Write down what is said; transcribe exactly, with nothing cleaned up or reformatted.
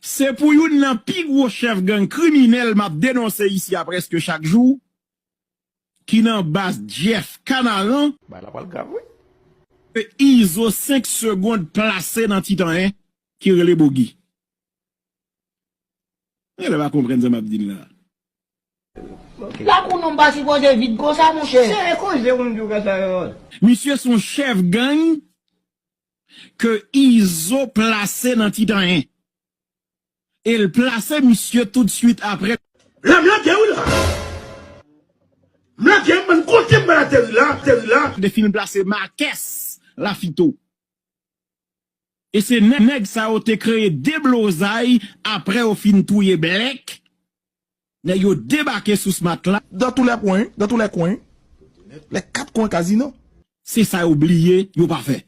Se pou youn nan pi gwo chèf gang kriminèl m ap denonse isi a prèske chak jou, ki nan baz Jeff Kanaran, Bagay la pral grav, wi. ke Izo senk segonn plase nan Titanyen, ki rele Bogi. Mwen pa konprann sa m ap di n la. Lakou nonm pa sipoze vid konsa, monchè. Se koze moun di w konsa yo. Misye se yon chèf gang ke Izo plase nan Titanyen. E l plase misye toutswit apre. La m lage wi la. M lage m bann kote m pral ateri la, ateri la. Te fin plase Marques Lafito. E se nèg sa yo te kreye deblozay apre yo fin touye Blèk. Nèg yo debake sou Smat la. Dans tous les coins, dans tous les coins. Les quatre coins quasiment. Se sa yo bliye, yo pa fè.